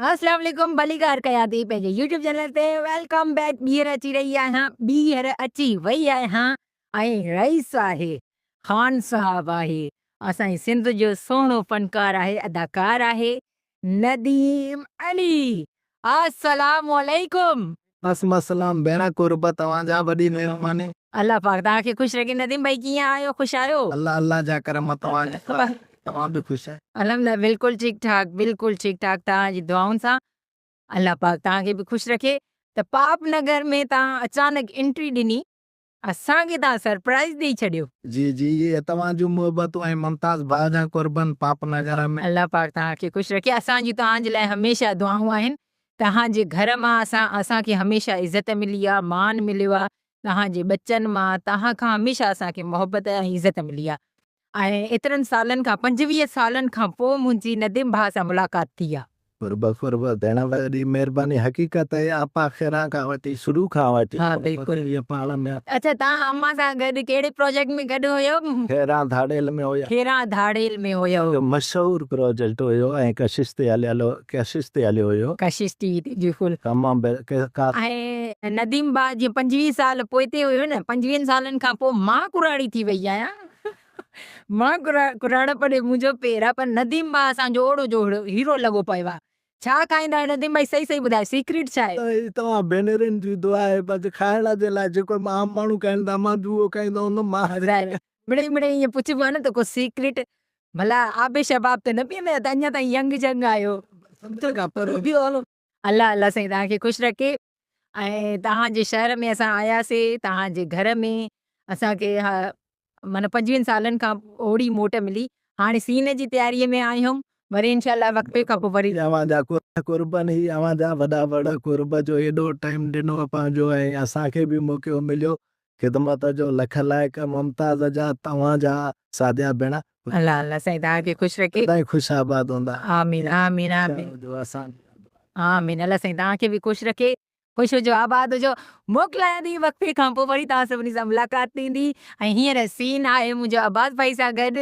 اسلام عليڪم ڀليڪار ڪيان ٿي پنهنجي يوٽيوب چينل تي welcome back ٻيهر اچي رهي آهيان ٻيهر اچي وئي آهيان ۽ رئيس آهي خان صاحب آهي اسان جي سنڌ جو سهڻو فنڪار آهي اداڪار آهي نديم علي السلام عليڪم. وعليڪم السلام ڀيڻا قرب توهان جا وڏي مهرباني. الله پاڪ توهان کي خوش رکي نديم ڀائي ڪيئن آهيو خوش آهيو. الله الله جا ڪرم توهان جا توهان به خوش آهيو. الحمدلله بلڪل ٺيڪ ٺاڪ بلڪل ٺيڪ ٺاڪ توهان جي دعائن سان الله پاڪ توهان کي به خوش رکي ته پاپ نگر ۾ توهان اچانڪ انٽري ڏني اسان کي توهان سرپرائز ڏئي ڇڏيو. جي جي اهي توهان جون محبتون ۽ ممتاز ڀاء جا قربن پاپ نگر ۾. الله پاڪ توهان کي خوش رکي اسان جون توهان جي لاء هميشه دعائون آهن توهان جي گهر مان اسان اسان کي هميشه عزت ملي آ مان مليو آ توهان جي ٻچن مان توهان کان هميشه اسان کي محبت ۽ عزت ملي آ ۽ ايترن سالن کان 25 سالن کان پوء منهنجي نديم ڀاء سان ملاقات ٿي آ. قرب قرب ڀيڻ وڏي مهرباني حقيقت اهي آپا خيران کان وٺي شروع کان وٺي ها بلڪل اهي پاڻ ۾. اڇا توهان امان سان گڏ ڪهڙي پروجيڪٽ ۾ گڏ هيو؟ خيران ڌاڙيل ۾ هيا. خيران ڌاڙيل ۾ هيو. اهو مشهور پروجيڪٽ هيو ۽ ڪشش تي هليل ڪشش تي هليو هيو. ڪشش ٽي وي تي بلڪل. تمام ڪا. ۽ نديم ڀاء جيئن 25 سال پوئتي هيو نه 25 سالن کان پوء مان ڪراڙي ٿي وئي آهيان. مان ڪراڙپ ڏي منهنجو پير آ پر نديم ڀاء اسان جو اوڙو جو هيرو لڳو پيو آ. ڇا کائيندا آهيو نديم ڀائي صحيح صحيح ٻڌايو سيڪريٽ ڇا آهي؟ هي توهان ڀينرن جي دعا آهي بس کائڻ جي لاء جيڪو عام ماڻهو کائين ٿا مان به اهو کائيندو هوندم مان. ظاهر مڙئي مڙئي ائين پڇبو آ نه ته ڪو سيڪريٽ ڀلا آب شباب ته نه پيئندا آهيو ته اڃا تائين ينگ جنگ آهيو. سمجهه کان پري به هلو. الله الله سائين توهان کي خوش رکي ۽ توهان جي شهر ۾ اسان آياسي توهان جي گهر ۾ اسان کي معنيٰ 25 سالن کان اوڙي موٽ ملي هاڻي سين جي تياري ۾ آهيون وري انشاء الله وقفي کان پوء وري. اوهان جا قربن هي اوهان جا وڏا وڙ قرب جو ايڏو ٽائيم ڏنو پنهنجو ۽ اسان کي به موقعو مليو خدمت جو لک لائق ممتاز جا توهان جا ساديا ڀيڻ. الله الله سائين توهان کي خوش رکي. سدائين خوش آباد هوندا. آمين آمين آمين آمين الله سائين توهان کي به خوش رکي خوش هجو آباد هجو موڪلايان ٿي وقفي کان پوء وري توهان سڀني سان ملاقات ٿيندي ۽ هينئر سين آهي منهنجو عباس ڀائي سان گڏ.